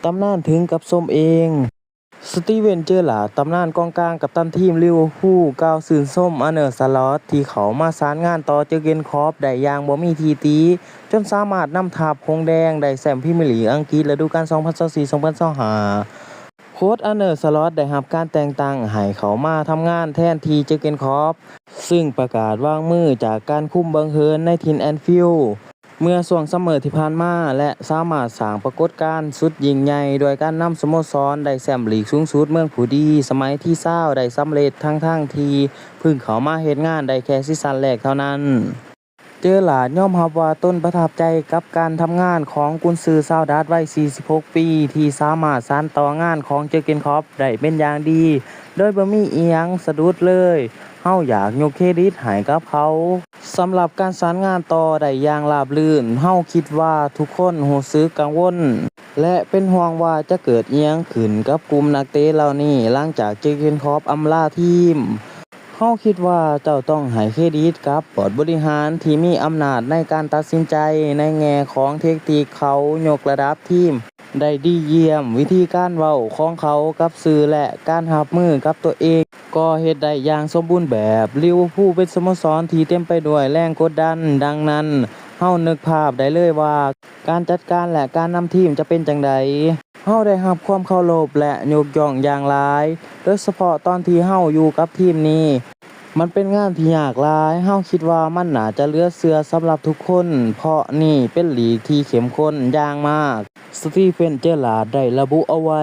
ຕຳນານເຖິງກັບຊົມເອງ. ສະຕີເວັນ ເຈີລາດ ຕຳນານກອງກາງກັບຕັນທີມລິເວີພູ ກ່າວຊື່ນຊົມ ອາເນີ ສະລັອດ ທີ່ເຂົ້າມາສານງານຕໍ່ເຈີເກັນ ຄລັອບ ໄດ້ຢ່າງບໍ່ມີທີ່ຕິ ຈົນສາມາດນຳທັບຫົງແດງໄດ້ແຊ້ມພຣີເມຍລີກອັງກິດລະດູການ ສອງພັນຊາວສີ່ ສອງພັນຊາວຫ້າ. ໂຄດ ອາເນີ ສະລັອດ ໄດ້ຮັບການແຕ່ງຕັ້ງໃຫ້ເຂົ້າມາທຳງານແທນທີ່ເຈີເກັນ ຄລັອບ ຊຶ່ງປະກາດວາງມືຈາກການຄຸມເບິ່ງເຫີນໃນຖິ່ນແອນຟິວ ເມື່ອຊ່ວງຊັມເມີທີ່ຜ່ານມາ ແລະ ສາມາດສ້າງປາກົດການສຸດຍິ່ງໃຫຍ່ ດ້ວຍການນຳສະໂມສອນໄດ້ແຊ້ມລີກສູງສຸດເມືອງຜູ້ດີສະໄໝທີຊາວໄດ້ສຳເລັດ ທັງໆທີ່ເພິ່ງເຂົ້າມາເຮັດງານໄດ້ແຄ່ຊີຊັນແລກເທົ່ານັ້ນ. ເຈີລາດຍອມຮັບວ່າຕົນປະທັບໃຈກັບການທຳງານຂອງກຸນຊືຊາວດັດໄວສີ່ສິບຫົກປີ ທີ່ສາມາດສານຕໍ່ງານຂອງເຈີເກັນ ຄລັອບ ໄດ້ເປັນຢ່າງດີ ໂດຍບໍ່ມີອີ່ຫຍັງສະດຸດເລີຍ. ເຮົາຢາກຍົກເຄຣດິດໃຫ້ກັບເຂົາ ສຳລັບການສານງານຕໍ່ໄດ້ຢ່າງລາບລື່ນ. ເຮົາຄິດວ່າທຸກຄົນຮູ້ສຶກກັງວົນ ແລະ ເປັນຫ່ວງວ່າຈະເກີດອີ່ຫຍັງຂຶ້ນກັບກຸ່ມນັກເຕະເຫຼົ່ານີ້ ຫຼັງຈາກເຈີເກັນ ຄລັອບ ອຳລາທີມ. ເຮົາຄິດວ່າເຈົ້າຕ້ອງໃຫ້ເຄຣດິດກັບບອດບໍລິຫານທີ່ມີອຳນາດໃນການຕັດສິນໃຈໃນແງ່ຂອງແທັກຕິກ. ເຂົາຍົກລະດັບທີມໄດ້ດີຢ້ຽມ. ວິທີການເວົ້າຂອງເຂົາກັບສື່ ແລະ ການຮັບມືກັບຕົວເອງ ກໍເຮັດໄດ້ຢ່າງສົມບູນແບບ. ລິເວີພູເປັນສະໂມສອນທີ່ເຕັມໄປດ້ວຍແຮງກົດດັນ, ດັ່ງນັ້ນ ເຮົານຶກພາບໄດ້ເລີຍວ່າການຈັດການ ແລະ ການນຳທີມຈະເປັນຈັ່ງໃດ. ເຮົາໄດ້ຮັບຄວາມເຄົາລົບ ແລະ ຍົກຍ້ອງຢ່າງຫຼາຍ, ໂດຍສະເພາະຕອນທີ່ເຮົາຢູ່ກັບທີມນີ້. ມັນເປັນງານທີ່ຍາກຫຼາຍ. ເຮົາຄິດວ່າມັນໜ້າຈະເຫຼືອເຊື່ອສຳລັບທຸກຄົນ, ເພາະນີ້ເປັນລີກທີ່ເຂັ້ມຂຸ້ນຢ່າງມາກ, ສະຕີເວັນ ເຈີລາດ ໄດ້ລະບຸເອົາໄວ້.